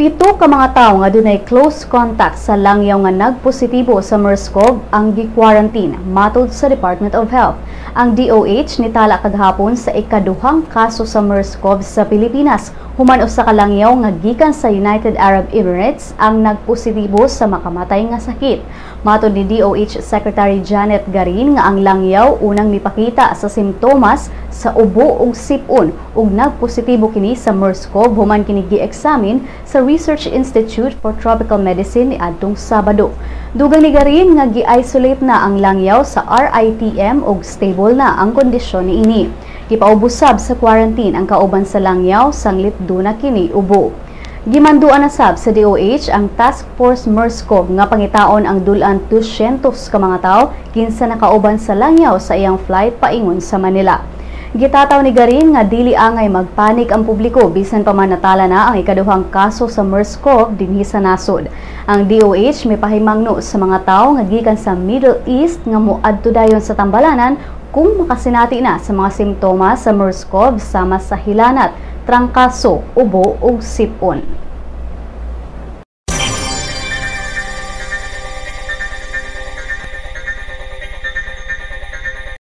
7 ka mga tawo nga dunay close contact sa langyaw nga nagpositibo sa MERS-CoV ang gi-quarantine, matod sa Department of Health. Ang DOH nitala kagahapon sa ikaduhang kaso sa MERS-CoV sa Pilipinas human usa ka langyaw nga gikan sa United Arab Emirates ang nagpositibo sa makamatay nga sakit. Matod ni DOH Secretary Janet Garin nga ang langyaw unang mipakita sa simptomas sa ubo ug sipon ug nagpositibo kini sa MERS-CoV human kini gi-examine sa Research Institute for Tropical Medicine niadtong Sabado. Dugang ni Garin nga gi-isolate na ang langyaw sa RITM ug stable na ang kondisyon niini. Gipaubos sab sa quarantine ang kauban sa langyaw sanglit duna kini ubo. Gimanduan na sab sa DOH ang Task Force MERS-CoV nga pangitaon ang dul-an 200 ka mga tawo kinsa nakauban sa langyaw sa iyang flight paingon sa Manila. Gitataw ni Garin nga dili angay magpanik ang publiko bisan pa man natala na ang ikaduhang kaso sa MERS-CoV dinhi sa nasod. Ang DOH mipahimangno sa mga tawo nga gikan sa Middle East nga moadto dayon sa tambalanan kung makasinati na sa mga simptomas sa MERS-CoV sama sa hilanat, trangkaso, ubo ug sipon.